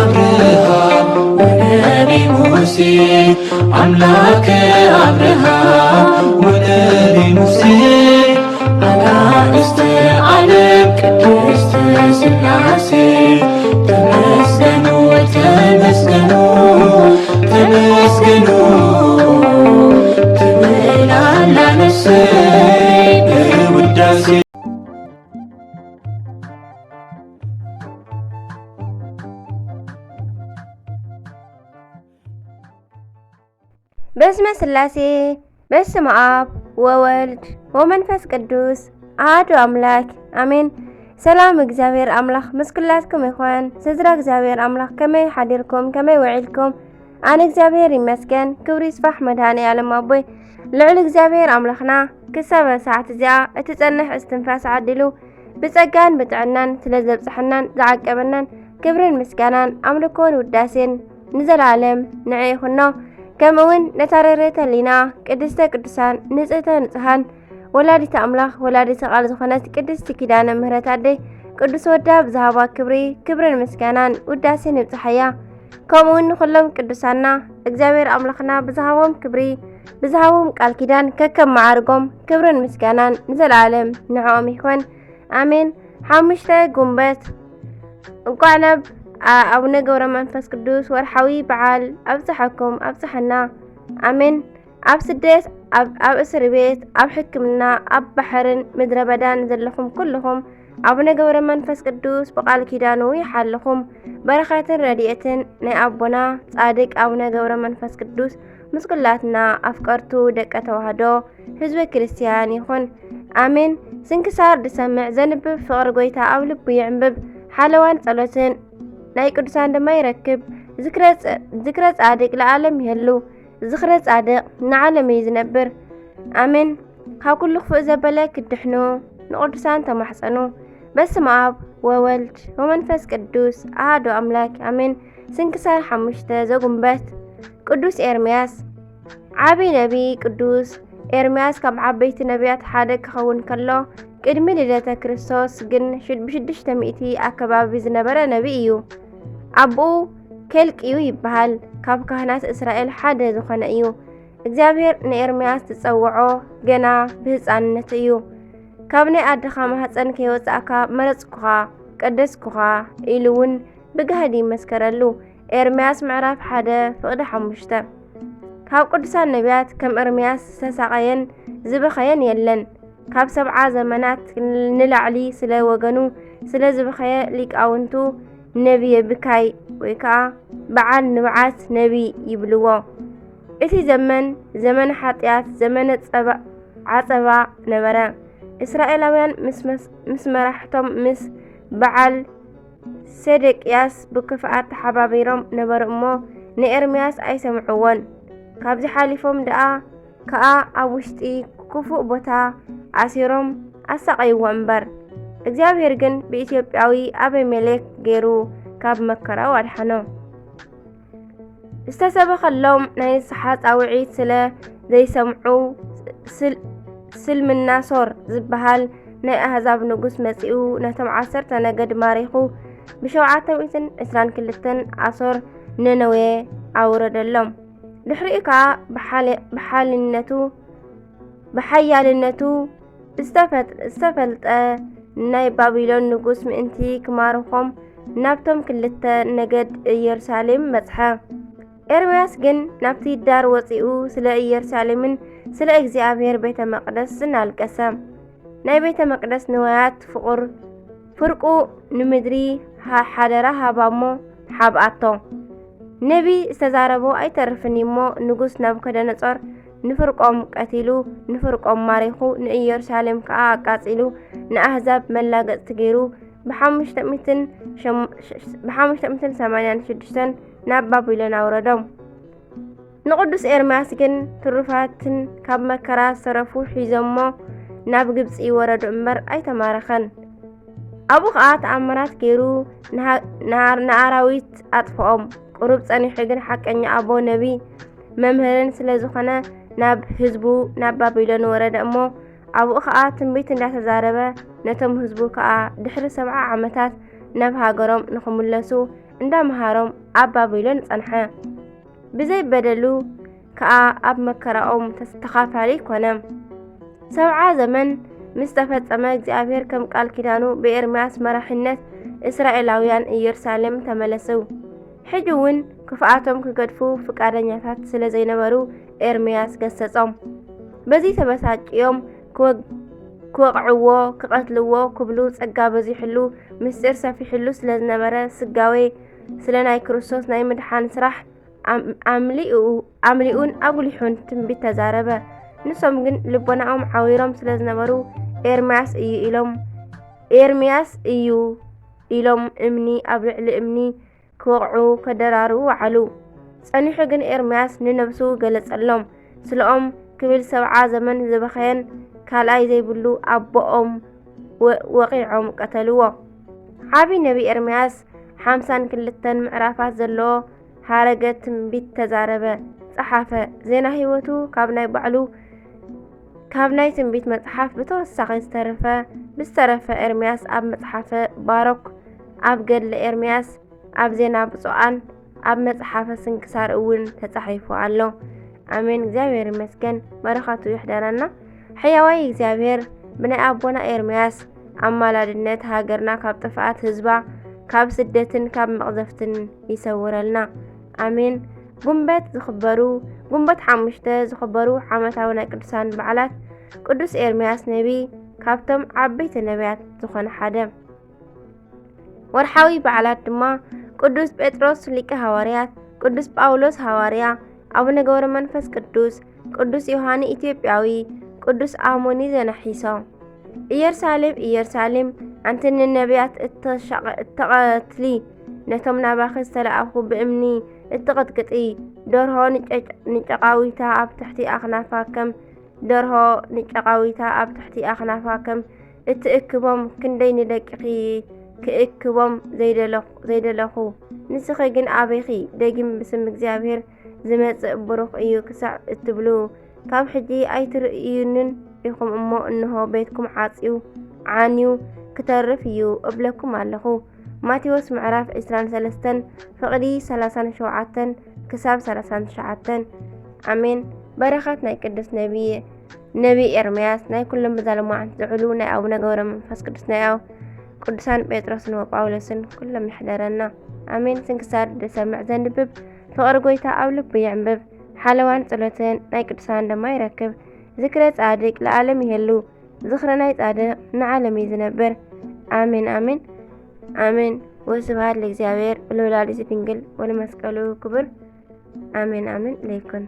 አብርሃም ወነቢ ሙሴ፣ አምላከ አብርሃም ወነቢ ሙሴ፣ አጋእዝተ ዓለም ቅድስት ሥላሴ፣ ተመስገኑ፣ ተመስገኑ፣ ተመስገኑ ትብል ኣላ ነፍሰይ በውዳሴ። በስመ ሥላሴ፣ በስመ አብ ወወልድ ወመንፈስ ቅዱስ አሐዱ አምላክ አሜን። ሰላም እግዚኣብሔር ኣምላኽ ምስ ኩላትኩም ይኹን። ስድራ እግዚኣብሔር ኣምላኽ ከመይ ሓዲርኩም? ከመይ ውዒልኩም? ኣነ እግዚኣብሔር ይመስገን። ክብሪ ይስፋሕ መድኃኔ ዓለም ኣቦይ። ልዑል እግዚኣብሔር ኣምላኽና ክሳብ ሰዓት እዚኣ እትጸንሕ እስትንፋስ ዓዲሉ ብጸጋን ብጥዕናን ስለ ዘብጽሐናን ዝዓቀበናን ክብርን ምስጋናን ኣምልኮን ውዳሴን ንዘለዓለም ንዕኡ ይኹኖ። ከምኡ እውን ነታ ርርህተ ህሊና ቅድስተ ቅዱሳን ንጽህተ ንጹሃን ወላዲተ ኣምላኽ ወላዲተ ቃል ዝኾነት ቅድስቲ ኪዳነ ምህረት ኣደይ ቅዱስ ወዳ ብዝሃባ ክብሪ ክብርን ምስጋናን ውዳሴን ይብጽሓያ። ከምኡ እውን ንኹሎም ቅዱሳና እግዚኣብሔር ኣምላኽና ብዝሃቦም ክብሪ ብዝሃቦም ቃል ኪዳን ከከም መዓርጎም ክብርን ምስጋናን ንዘለዓለም ንዕኦም ይኹን። ኣሜን። ሓሙሽተ ጉንበት። እንቋዕ ናብ ኣ- ኣቡነ ገብረ መንፈስ ቅዱስ ወርሓዊ በዓል ኣብጽሓኩም ኣብጽሓና። ኣሜን። ኣብ ስደት፣ ኣብ ኣብ እስር ቤት፣ ኣብ ሕክምና፣ ኣብ ባሕርን ምድረ በዳን ዘለኹም ኩልኹም ኣቡነ ገብረ መንፈስ ቅዱስ ብቃል ኪዳኑ ይሓልኹም። በረኸትን ረድኤትን ናይ ኣቦና ጻድቅ ኣቡነ ገብረ መንፈስ ቅዱስ ምስ ኩላትና ኣፍቀርቱ ደቀ ተዋህዶ ህዝበ ክርስትያን ይኹን። ኣሜን። ስንክሳር ዝሰምዕ ዘንብብ ፍቕሪ ጎይታ ኣብ ልቡ ይዕንብብ። ሓለዋን ጸሎትን ናይ ቅዱሳን ድማ ይረክብ። ዝክረ ጸ- ዝክረ ጻድቅ ለዓለም ይህሉ። ዝኽረ ጻድቕ ንዓለም እዩ ዝነብር። ኣሜን። ካብ ኩሉ ክፉእ ዘበለ ክትድሕኑ ንቕዱሳን ተማሕጸኑ። በስመ ኣብ ወወልድ ወመንፈስ ቅዱስ ኣሃዱ ኣምላክ ኣሜን። ስንክሳር ሓሙሽተ ዘጉንበት። ቅዱስ ኤርምያስ ዓቢ ነቢ ቅዱስ ኤርምያስ ካብ ዓበይቲ ነቢያት ሓደ ክኸውን ከሎ ቅድሚ ልደተ ክርስቶስ ግን ሽድ- ብሽዱሽተ ሚእቲ ኣከባቢ ዝነበረ ነቢ እዩ። ኣቦኡ ኬልቅዩ ይበሃል። ካብ ካህናት እስራኤል ሓደ ዝኾነ እዩ። እግዚኣብሔር ንኤርምያስ ዝጸውዖ ገና ብህጻንነቱ እዩ። ካብ ናይ ኣድኻ ማህጸን ከይወጻእካ መረጽኩኻ፣ ቀደስኩኻ ኢሉ እውን ብጋህዲ ይመስከረሉ። ኤርምያስ ምዕራፍ ሓደ ፍቕዲ ሓሙሽተ። ካብ ቅዱሳን ነቢያት ከም ኤርምያስ ዝተሳቐየን ዝበኸየን የለን። ካብ ሰብዓ ዘመናት ንላዕሊ ስለ ወገኑ ስለ ዝበኸየ ሊቃውንቱ ነብየ ብካይ ወይ ከዓ በዓል ንብዓት ነቢ ይብልዎ። እቲ ዘመን ዘመነ ሓጢኣት፣ ዘመነ ጸባ- ዓጸባ ነበረ። እስራኤላውያን ምስ መስ- ምስ መራሕቶም ምስ በዓል ሴዴቅያስ ብክፍኣት ተሓባቢሮም ነበሩ እሞ ንኤርምያስ ኣይሰምዕዎን። ካብዚ ሓሊፎም ደኣ ከኣ ኣብ ውሽጢ ክፉእ ቦታ ኣሲሮም ኣሳቐይዎ እምበር፣ እግዚኣብሔር ግን ብኢትዮጵያዊ ኣቤሜሌክ ገይሩ ካብ መከራኡ ኣድሓኖ። ዝተሰበኸሎም ናይ ንስሓ ጻውዒት ስለ ዘይሰምዑ፣ ስል- ስልምናሶር ዝበሃል ናይ ኣህዛብ ንጉስ መጺኡ ነቶም ዓሰርተ ነገድ ማሪኹ ብሸውዓተ ሚእትን ዕስራን ክልተን ኣሶር ነነዌ ኣውረደሎም። ድሕሪኡ ከኣ ብሓለ- ብሓልነቱ ብሓያልነቱ ዝተፈጥ- ዝተፈልጠ ናይ ባቢሎን ንጉስ ምእንቲ ክማርኾም ናብቶም ክልተ ነገድ ኢየሩሳሌም በጽሐ። ኤርምያስ ግን ናብቲ ዳር ወጺኡ ስለ ኢየሩሳሌምን ስለ እግዚኣብሔር ቤተ መቕደስን ኣልቀሰ። ናይ ቤተ መቕደስ ንዋያት ፍቑር ፍርቁ ንምድሪ ሓደራ ሃባ እሞ ሓብኣቶ። ነቢ ዝተዛረቦ ኣይተርፍን እሞ ንጉስ ናቡከደነጾር ንፍርቆም ቀቲሉ ንፍርቆም ማሪኹ ንኢየሩሳሌም ከኣ ኣቃጺሉ ንኣህዛብ መላገጽቲ ገይሩ ብሓሙሽተ ሚእትን ሰማንያን ሽዱሽተን ናብ ባቢሎን ኣውረዶም። ንቅዱስ ኤርምያስ ግን ትሩፋትን ካብ መከራ ዝተረፉ ሒዞሞ ናብ ግብጺ ወረዱ እምበር ኣይተማረኸን። ኣብኡ ኸኣ ተኣምራት ገይሩ ንኣራዊት ኣጥፍኦም። ቅሩብ ጸኒሑ ግን ሓቀኛ ኣቦ ነቢ መምህርን ስለ ዝኾነ ናብ ህዝቡ ናብ ባቢሎን ወረደ እሞ ኣብኡ ኸኣ ትንቢት እንዳተዛረበ ነቶም ህዝቡ ከኣ ድሕሪ ሰብዓ ዓመታት ናብ ሃገሮም ንኽምለሱ እንዳመሃሮም ኣብ ባቢሎን ጸንሐ። ብዘይ በደሉ ከኣ ኣብ መከራኦም ተስ-፣ ተኻፋሊ ኮነ። ሰብዓ ዘመን ምስ ተፈጸመ፣ እግዚኣብሔር ከም ቃል ኪዳኑ ብኤርምያስ መራሒነት እስራኤላውያን ኢየሩሳሌም ተመለሱ። ሕጂ እውን ክፍኣቶም ክገድፉ ፍቃደኛታት ስለ ዘይነበሩ፣ ኤርምያስ ገሰጾም። በዚ ተበሳጭዮም ክወግ-፣ ክወቕዕዎ፣ ክቐትልዎ ክብሉ፣ ጸጋ በዚሕሉ፣ ምስጢር ሰፊሕሉ ስለ ዝነበረ፣ ስጋዌ ስለ ናይ ክርስቶስ ናይ ምድሓን ስራሕ ኣም-፣ ኣምሊኡ-፣ ኣምሊኡን ኣጉሊሑን ትንቢት ተዛረበ። ንሶም ግን ልቦናኦም ዓዊሮም ስለ ዝነበሩ፣ ኤርምያስ እዩ ኢሎም፣ ኤርምያስ እዩ ኢሎም እምኒ ኣብ ልዕሊ እምኒ ክወቕዑ ከደራርቡ ወዓሉ። ጸኒሑ ግን ኤርምያስ ንነብሱ ገለጸሎም። ስለኦም ክብል ሰብዓ ዘመን ዝበኸየን ካልኣይ ዘይብሉ ኣቦኦም ወ-፣ ወቒዖም ቀተልዎ። ዓቢ ነቢ ኤርምያስ ሓምሳን ክልተን ምዕራፋት ዘለዎ ሃረገ ትንቢት ተዛረበ፣ ጸሓፈ። ዜና ህይወቱ ካብ ናይ ባዕሉ፣ ካብ ናይ ትንቢት መጽሓፍ ብተወሳኺ ዝተረፈ፣ ብዝተረፈ ኤርምያስ ኣብ መጽሓፈ ባሮክ፣ ኣብ ገድለ ኤርምያስ፣ ኣብ ዜና ብፁዓን፣ ኣብ መጽሓፈ ስንክሳር እውን ተጻሒፉ ኣሎ። ኣሜን። እግዚኣብሔር ይመስገን። በረኸቱ ይሕደረና። ሕያዋይ እግዚኣብሔር ብናይ ኣቦና ኤርምያስ ኣማላድነት ሃገርና ካብ ጥፍኣት፣ ህዝባ ካብ ስደትን ካብ መቕዘፍትን ይሰውረልና። ኣሜን። ጉንበት ዝኽበሩ፣ ጉንበት ሓሙሽተ ዝኽበሩ ዓመታዊ ናይ ቅዱሳን በዓላት ቅዱስ ኤርምያስ ነቢ ካብቶም ዓበይቲ ነቢያት ዝኾነ ሓደ። ወርሓዊ በዓላት ድማ ቅዱስ ጴጥሮስ ሊቀ ሃዋርያት፣ ቅዱስ ጳውሎስ ሃዋርያ፣ ኣቡነ ገብረ መንፈስ ቅዱስ፣ ቅዱስ ዮሃኒ ኢትዮጵያዊ፣ ቅዱስ ኣሞኒ ዘናሒሶ። ኢየሩሳሌም፣ ኢየሩሳሌም፣ ኣንቲ ንነቢያት እተሻቐ-፣ እተቐትሊ፣ ነቶም ናባኺ ዝተላእኹ ብእምኒ እትቕጥቅጢ፣ ደርሆ ንጨ-፣ ንጨቓዊታ ኣብ ትሕቲ ኣኽናፋ ከም ደርሆ ንጨቓዊታ ኣብ ትሕቲ ኣኽናፋ ከም እትእክቦም፣ ክንደይ ንደቅኺ ክእክቦም ዘይደለኹ-፣ ዘይደለኹ። ንስኺ ግን ኣበይኺ? ደጊም ብስም እግዚኣብሔር ዝመጽእ ብሩኽ እዩ ክሳዕ እትብሉ፣ ካብ ሕጂ ኣይትርእዩንን ኢኹም እሞ፣ እንሆ ቤትኩም ዓጽዩ፣ ዓንዩ ክተርፍ እዩ እብለኩም ኣለኹ። ማቴዎስ ምዕራፍ ዕስራን ሰለስተን ፍቕዲ ሰላሳን ሸውዓተን ክሳብ ሰላሳን ትሽዓተን። ኣሜን። በረኸት ናይ ቅዱስ ነቢይ፣ ነቢይ ኤርምያስ፣ ናይ ኩሎም ብዛ ሎማዓንቲ ዝዕሉ ናይ ኣቡነ ገብረ መንፈስ ቅዱስ፣ ናይ ኣው-፣ ቅዱሳን ጴጥሮስን ወጳውሎስን ኩሎም ይሕደረና። ኣሜን። ስንክሳር ዝሰምዕ ዘንብብ፣ ፍቕሪ ጐይታ ኣብ ልቡ የዕንብብ። ሓለዋን ጸሎትን ናይ ቅዱሳን ድማ ይረክብ። ዝክረ ጻድቅ ለዓለም ይሄሉ። ዝኽረ ናይ ጻድቕ ንዓለም እዩ ዝነብር። ኣሜን፣ ኣሜን፣ ኣሜን። ወስብሐት ለእግዚኣብሔር ወለወላዲቱ ድንግል ወለመስቀሉ ክቡር። ኣሜን፣ ኣሜን ለይኩን።